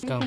Koj.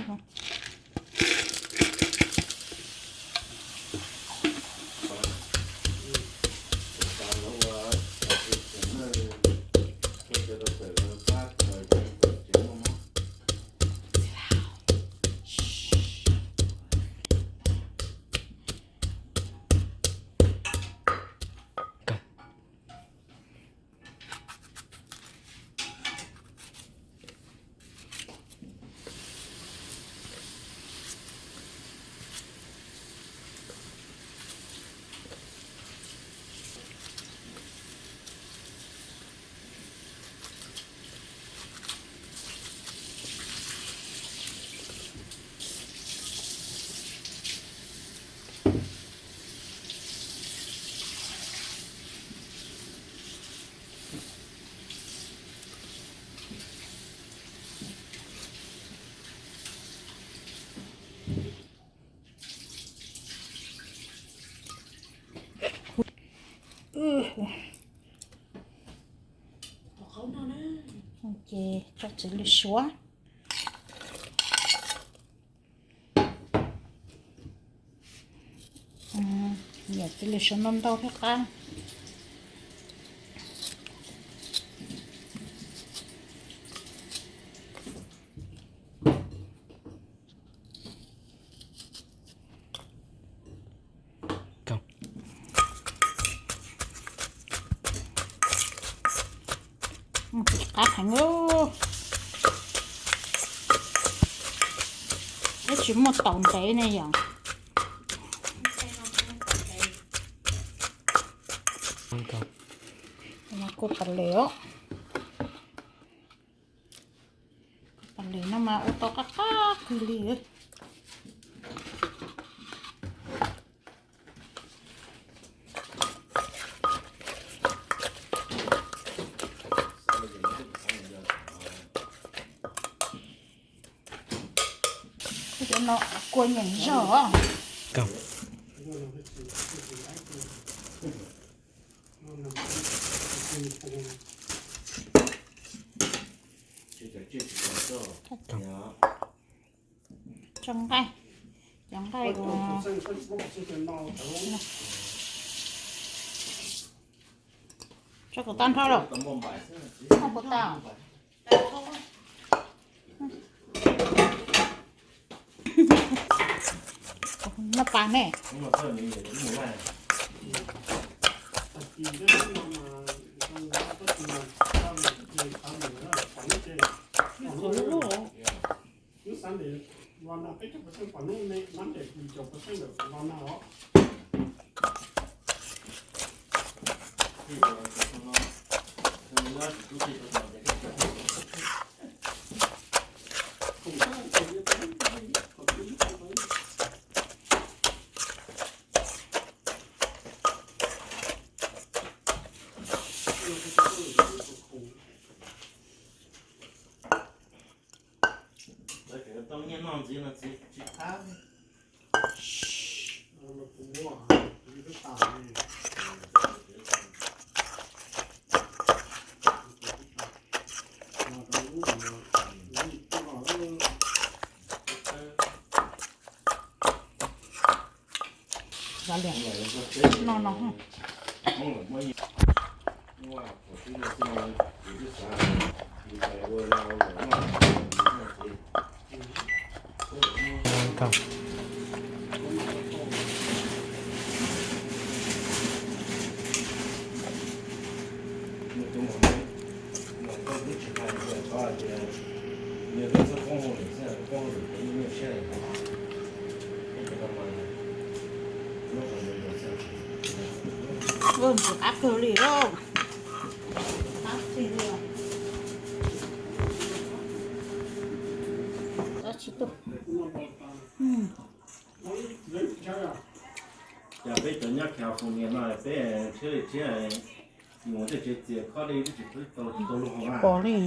Ces tso txiv lws suav. Yam txiv lws suav ntau ntau thiab qab. Qab heev, peb tsis muaj taum ntev ne yom. Kuv pas lem os. Kuv pas lem no mas ua tau qab qab kawg li. Cov no kua nyeem zog. Tso nqaij, cov nqaij uas, tso kom tag nrho los, tag puas tau? Noj pas ne. No no. Ntxim qab kawg li lauj. Qab tiag li. Tsis tu. Cas peb cov nyob California no peb tshiab li tshiab, mus tej tsev txias khob dej twb tsis tau lub hau na. Pom li.